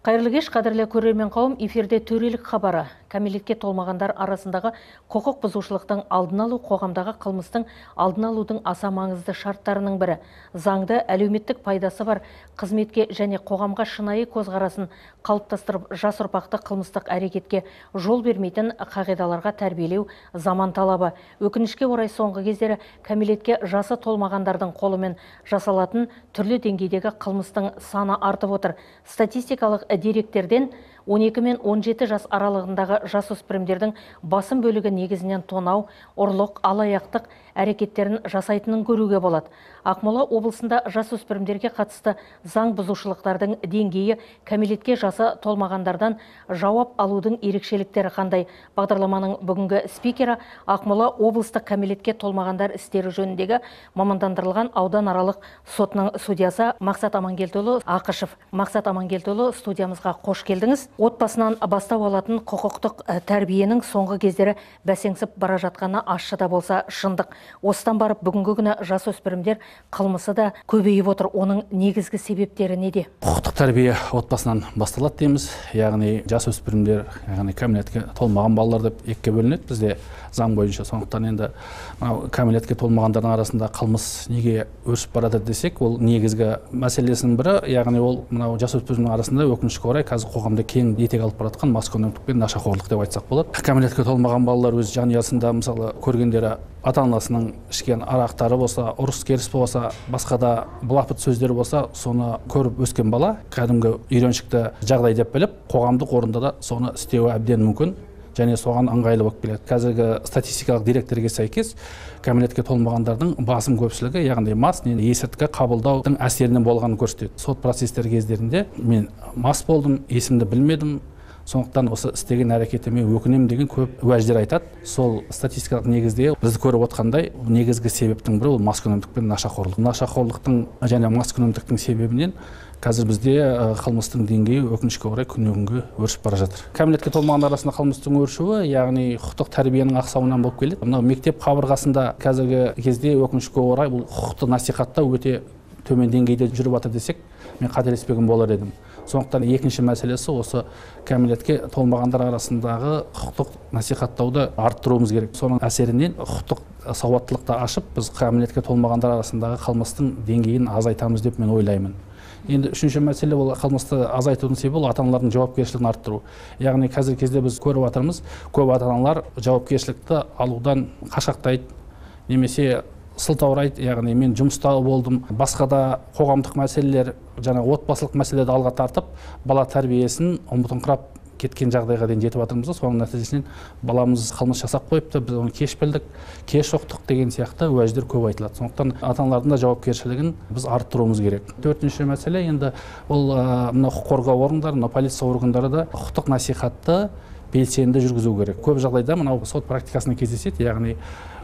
Қайырлы кеш, қадірлі көрермен қауым, эфирде төрелік хабары. Кәмелетке толмағандар арасындағы құқық бұзушылықтың алдын алу қоғамдағы қылмыстың алдын алудың аса маңызды шарттарының бірі. Заңды әлеуметтік пайдасы бар қызметке және қоғамға шынайы көзқарасын қалыптастырып, жас ұрпақты қылмыстық әрекетке жол бермейтін қағидаларға тәрбиелеу заман талабы. Өкінішке орай, соңғы кездері кәмелетке жасы толмағандардың қолымен жасалатын түрлі деңгейдегі қылмыстың саны артып отыр. Статистикалық деректерден 12 мен 17 жас аралығындағы жасөспірімдердің басым бөлігі негізінен тонау, ұрлық, алаяқтық әрекеттерін жасайтынын көруге болады. Ақмола облысында жасөспірімдерге қатысты заң бұзушылықтардың деңгейі, кәмелетке жасы толмағандардан жауап алудың ерекшеліктері қандай? Бағдарламаның бүгінгі спикері Ақмола облыстық кәмелетке толмағандар істері жөніндегі мамандандырылған ауданаралық сотының судьясы Мақсат Амангелдіұлы Ақышев. Мақсат Амангелдіұлы, студиямызға қош келдіңіз. Отбасынан бастау алатын құқықтық тәрбиенің соңғы кездері бәсеңсіп бара жатқаны ащы да болса шындық. Осыдан барып бүгінгі күні жасөспірімдер қылмысы да көбейіп отыр. Оның негізгі себептері неде? Құқықтық тәрбие отбасынан басталады дейміз. Яғни жасөспірімдер, яғни кәмелетке толмаған балалар деп екіге бөлінеді бізде заң бойынша. Сондықтан енді мынау кәмелетке толмағандардың арасында қылмыс неге өршіп барады десек, ол негізгі мәселесінің бірі, яғни ол мынау жасөспірімнің арасында өкінішке орай қазір қоғамда кең етек алып бара жатқан маскүнемдік пен нашақорлық деп айтсақ болады. Кәмелетке толмаған балалар өз жанұясында мысалы көргендері ата-анасының ішкен арақтары болса, ұрыс-керіс болса, басқа да былапыт сөздер болса, соны көріп өскен бала кәдімгі үйреншікті жағдай деп біліп, қоғамдық орында да соны істеуі әбден мүмкін және соған ыңғайлы болып келеді. Қазіргі статистикалық деректерге сәйкес кәмелетке толмағандардың басым көпшілігі, яғни мас не есірткі қабылдаудың әсерінен болғанын көрсетеді. Сот процестері кездерінде мен мас болдым, есімді білмедім, сондықтан осы істеген әрекетіме өкінемін деген көп уәждер айтады. Сол статистикалық негізде біз көріп отқандай негізгі себептің бірі ол маскүнемдік пен нашақорлық. Нашақорлықтың және маскүнемдіктің себебінен қазір бізде қылмыстың деңгейі өкінішке орай күннен күнге өршіп бара жатыр. Кәмелетке толмағандар арасында қылмыстың өршуі, яғни құқықтық тәрбиенің ақсауынан болып келеді. Мынау мектеп қабырғасында қазіргі кезде өкінішке орай бұл құқықты насихаттау өте төмен деңгейде жүріп жатыр десек, мен қателеспеген болар едім. Сондықтан екінші мәселесі осы кәмелетке толмағандар арасындағы құқықтық насихаттауды арттыруымыз керек. Соның әсерінен құқықтық сауаттылықты ашып, біз кәмелетке толмағандар арасындағы қылмыстың деңгейін азайтамыз деп мен ойлаймын. Енді үшінші мәселе ол қылмысты азайтудың себебі ол ата-аналардың жауапкершілігін арттыру. Яғни қазіргі кезде біз көріп жатырмыз, көп ата-аналар жауапкершілікті алудан қашқақтайды немесе сылтаурайды, яғни мен жұмыста болдым, басқа да қоғамдық мәселелер, жаңа отбасылық мәселелерді алға тартып, бала тәрбиесін ұмытыңқырап кеткен жағдайға дейін жетіп жатырмыз. Соның нәтижесінен баламыз қылмыс жасап қойыпты, біз оны кеш білдік, кеш ұқтық деген сияқты уәждер көп айтылады. Сондықтан ата-аналардың да жауапкершілігін біз арттыруымыз керек. Төртінші мәселе енді ол мына құқық қорғау органдары, мына полиция органдары да құқықтық насихатты белсенді жүргізу керек. Көп жағдайда мынау сот практикасында кездеседі, яғни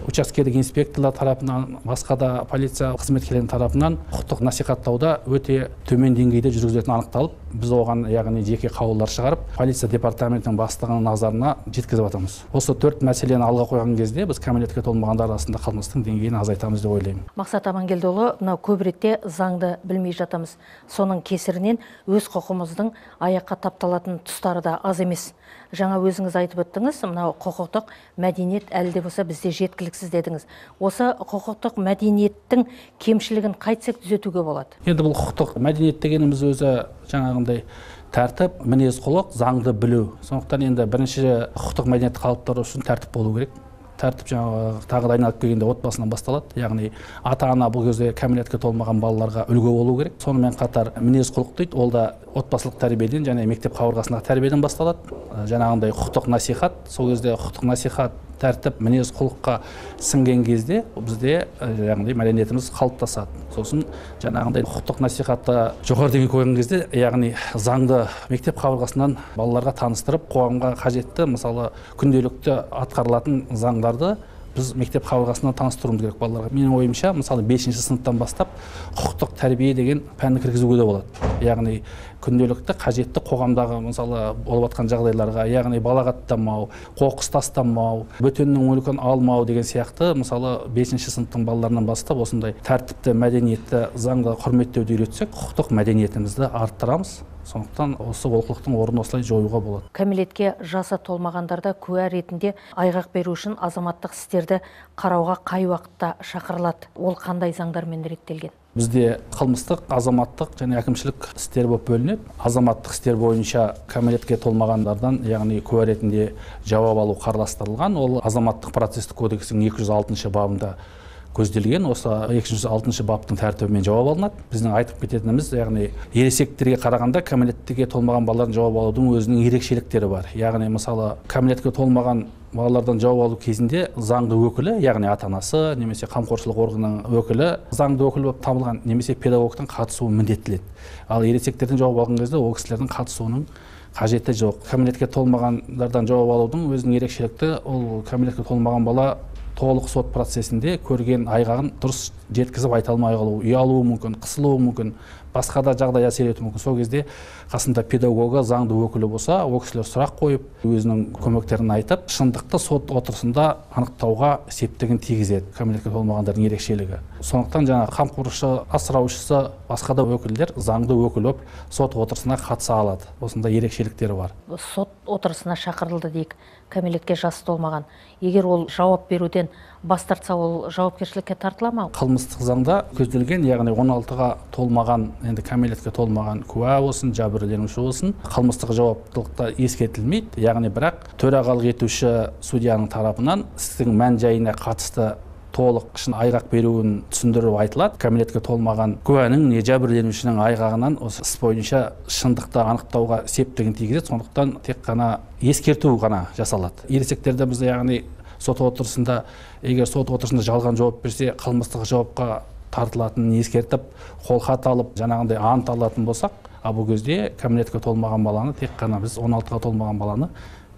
учаскелік инспекторлар тарапынан, басқа да полиция қызметкерлерінің тарапынан құқықтық насихаттауда өте төмен деңгейде жүргізілетіні анықталып, біз оған яғни жеке қаулылар шығарып, полиция департаментінің бастығының назарына жеткізіп жатырмыз. Осы төрт мәселені алға қойған кезде біз кәмелетке толмағандар арасында қылмыстың деңгейін азайтамыз деп ойлаймын. Мақсат Амангелдіұлы, мынау көп ретте заңды білмей жатамыз. Соның кесірінен өз құқығымыздың аяққа тапталатын тұстары да аз емес. Жаңа өзіңіз айтып өттіңіз, мынау құқықтық мәдениет әлі де болса бізде жеткіліксіз дедіңіз. Осы құқықтық мәдениеттің кемшілігін қайтсек түзетуге болады? Енді бұл құқықтық мәдениет дегеніміз өзі жаңағындай тәртіп, мінез құлық, заңды білу. Сондықтан енді бірінші құқықтық мәдениетті қалыптастыру үшін тәртіп болу керек. Тәртіп жаңағы тағы да айналып келгенде отбасынан басталады. Яғни ата-ана бұл кезде кәмелетке толмаған балаларға үлгі болу керек. Сонымен қатар мінез құлық дейді, ол да отбасылық тәрбиеден және мектеп қабырғасындағы тәрбиеден басталады. Жаңағындай құқықтық насихат, сол кезде құқықтық насихат, тәртіп, мінез құлыққа сіңген кезде бізде яғни мәдениетіміз қалыптасады. Сосын жаңағындай құқықтық насихатты жоғары деңгейге қойған кезде, яғни заңды мектеп қабырғасынан балаларға таныстырып, қоғамға қажетті, мысалы, күнделікті атқарылатын заңдарды біз мектеп қабырғасынан таныстыруымыз керек балаларға. Менің ойымша, мысалы, 5-ші сыныптан бастап құқықтық тәрбие деген пәнді кіргізуге де болады. Яғни Күнделікті қажетті қоғамдағы мысалы болып жатқан жағдайларға, яғни балағаттамау, қоқыс тастамау, бөтеннің мүлкін алмау деген сияқты, мысалы 5-ші сыныптың балаларынан бастап осындай тәртіпті, мәдениетті, заңды құрметтеуді үйретсек, құқықтық мәдениетімізді арттырамыз. Сондықтан осы олқылықтың орнын осылай жоюға болады. Кәмелетке жасы толмағандарда куә ретінде айғақ беру үшін азаматтық істерді қарауға қай уақытта шақырылады? Ол қандай заңдармен реттелген? Бізде қылмыстық, азаматтық және әкімшілік істер болып бөлінеді. Азаматтық істер бойынша кәмелетке толмағандардан, яғни куә ретінде жауап алу қарастырылған. Ол азаматтық процестік кодекстің 206 бабында көзделген. Осы 206 баптың тәртібімен жауап алынады. Біздің айтып кететініміз, яғни ересектерге қарағанда кәмелетке толмаған балалардың жауап алудың өзінің ерекшеліктері бар. Яғни мысалы кәмелетке толмаған балалардан жауап алу кезінде заңды өкілі, яғни ата-анасы немесе қамқоршылық органының өкілі заңды өкіл болып табылған немесе педагогтың қатысуы міндеттеледі. Ал ересектерден жауап алған кезде ол кісілердің қатысуының қажеті жоқ. Кәмелетке толмағандардан жауап алудың өзінің ерекшелікті, ол кәмелетке толмаған бала толық сот процесінде көрген айғағын дұрыс жеткізіп айта алмай қалуы, ұялуы мүмкін, қысылуы мүмкін, басқа да жағдай әсер етуі мүмкін. Сол кезде қасында педагогы, заңды өкілі болса, ол кісілер сұрақ қойып, өзінің көмектерін айтып, шындықты сот отырысында анықтауға септігін тигізеді кәмелетке толмағандардың ерекшелігі. Сондықтан жаңа қамқоршы, асыраушысы, басқа да өкілдер заңды өкіл болып сот отырысына қатыса алады. Осындай ерекшеліктері бар. Сот отырысына шақырылды дейік, кәмелетке жасы толмаған. Егер ол жауап беруден бас тартса, ол жауапкершілікке тартыла ма? Қылмыстық заңда көзделген, яғни 16-ға толмаған, енді кәмелетке толмаған куә болсын, жәбірленуші болсын, қылмыстық жауаптылықта ескертілмейді. Яғни бірақ төрағалық етуші судьяның тарапынан істің мән-жайына қатысты толық шын айғақ беруін түсіндіріп айтылады. Кәмелетке толмаған куәнің не жәбірленушінің айғағынан осы іс бойынша шындықты анықтауға септігін тигізеді. Сондықтан тек қана ескерту ғана жасалады. Ересектерде біз, яғни сот отырысында, егер сот отырысында жалған жауап берсе, қылмыстық жауапқа тартылатынын ескертіп, қолхат алып, жаңағындай ант алатын болсақ, ал бұл кезде кәмелетке толмаған баланы тек қана біз 16-ға толмаған баланы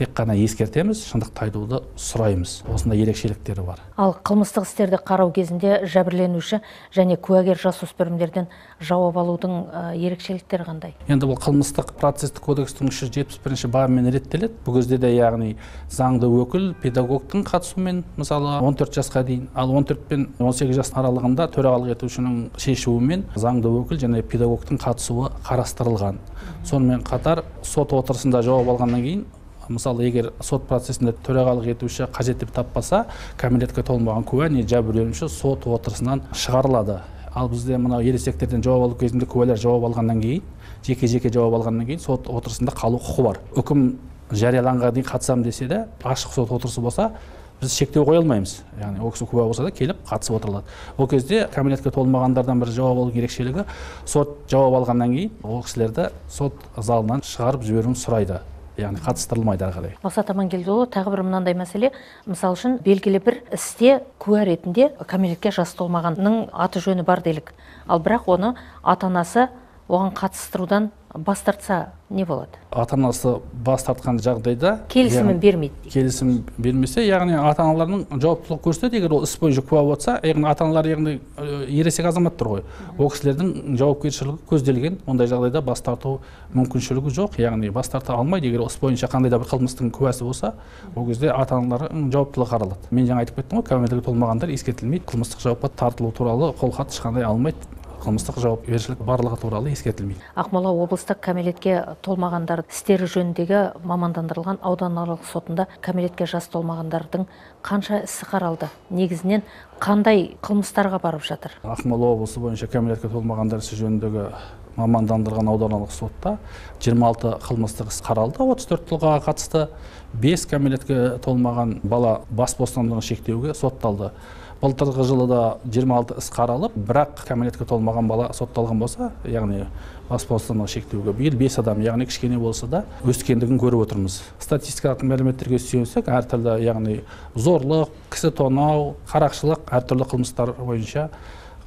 тек қана ескертеміз, шындықты айтуды сұраймыз. Осындай ерекшеліктері бар. Ал қылмыстық істерді қарау кезінде жәбірленуші және куәгер жасөспірімдерден жауап алудың ерекшеліктері қандай? Енді бұл қылмыстық процестік кодекстің 371 бабымен реттеледі. Бұл кезде де, яғни заңды өкіл педагогтың қатысуымен, мысалы 14 жасқа дейін, ал 14 пен 18 жас аралығында төрағалық етушінің шешуімен заңды өкіл және педагогтың қатысуы қарастырылған. Сонымен қатар сот отырысында жауап алғаннан кейін, мысалы егер сот процесінде төрағалық етуші қажет деп таппаса, кәмелетке толмаған куә не жәбірленуші сот отырысынан шығарылады. Ал бізде мынау ересектерден жауап алу кезінде куәлер жауап алғаннан кейін, жеке-жеке жауап алғаннан кейін сот отырысында қалу құқы бар. Үкім жарияланғанға дейін қатысамын десе де, ашық сот отырысы болса, біз шектеу қоя алмаймыз. Яғни ол кісі куә болса да келіп қатысып отырылады. Ол кезде кәмелетке толмағандардан бір жауап алу ерекшелігі, сот жауап алғаннан кейін ол кісілерді сот залынан шығарып жіберуін сұрайды. Яғни қатыстырылмайды ары қарай. Мақсат Амангелдіұлы, тағы бір мынандай мәселе, мысал үшін белгілі бір істе куә ретінде кәмелетке жасы толмағанның аты жөні бар делік. Ал бірақ оны ата-анасы оған қатыстырудан бас тартса не болады? Ата-анасы бас тартқан жағдайда келісімін бермейді. Келісім бермесе, яғни ата-аналарының жауаптылық көрсетеді. Егер ол іс бойынша куә болса, яғни ата-аналар, яғни ересек азаматтар ғой. Ол кісілердің жауапкершілігі көзделген. Ондай жағдайда бас тарту мүмкіншілігі жоқ, яғни бас тарта алмайды. Егер ол іс бойынша қандай да бір қылмыстың куәсі болса, ол кезде ата-аналардың жауаптылығы қаралады. Мен жаңа айтып кеттім ғой, кәмелетке толмағандар ескертілмейді, қылмыстық жауапқа тартылу туралы қолхат ешқандай алмайды. Қылмыстық жауапкершілік барлығы туралы ескертілмейді. Ақмола облыстық кәмелетке толмағандар істері жөніндегі мамандандырылған ауданаралық сотында кәмелетке жасы толмағандардың қанша ісі қаралды? Негізінен қандай қылмыстарға барып жатыр? Ақмола облысы бойынша кәмелетке толмағандар ісі жөніндегі мамандандырылған ауданаралық сотта 26 қылмыстық іс қаралды. 34 тұлғаға қатысты 5 кәмелетке толмаған бала бас бостандығын шектеуге сотталды. Былтырғы жылы да 26 іс қаралып, бірақ кәмелетке толмаған бала сотталған болса, яғни бас бостандығын шектеуге биыл 5 адам, яғни кішкене болса да өскендігін көріп отырмыз. Статистикалық мәліметтерге сүйенсек, әртүрлі, яғни зорлық, кісі тонау, қарақшылық, әртүрлі қылмыстар бойынша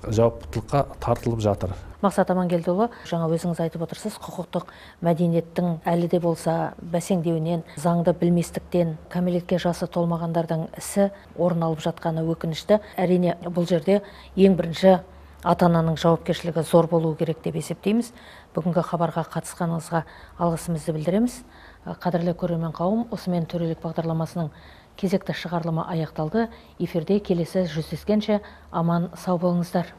жауаптылыққа тартылып жатыр. Мақсат Амангелдіұлы, жаңа өзіңіз айтып отырсыз, құқықтық мәдениеттің әлі де болса бәсеңдеуінен, заңды білместіктен кәмелетке жасы толмағандардың ісі орын алып жатқаны өкінішті. Әрине, бұл жерде ең бірінші Ата-ананың жауапкершілігі зор болуы керек деп есептейміз. Бүгінгі хабарға қатысқаныңызға алғысымызды білдіреміз. Қадірлі көрермен қауым, осымен төрелік бағдарламасының кезекті шығарылымы аяқталды. Эфирде келесі жүздескенше аман сау болыңыздар.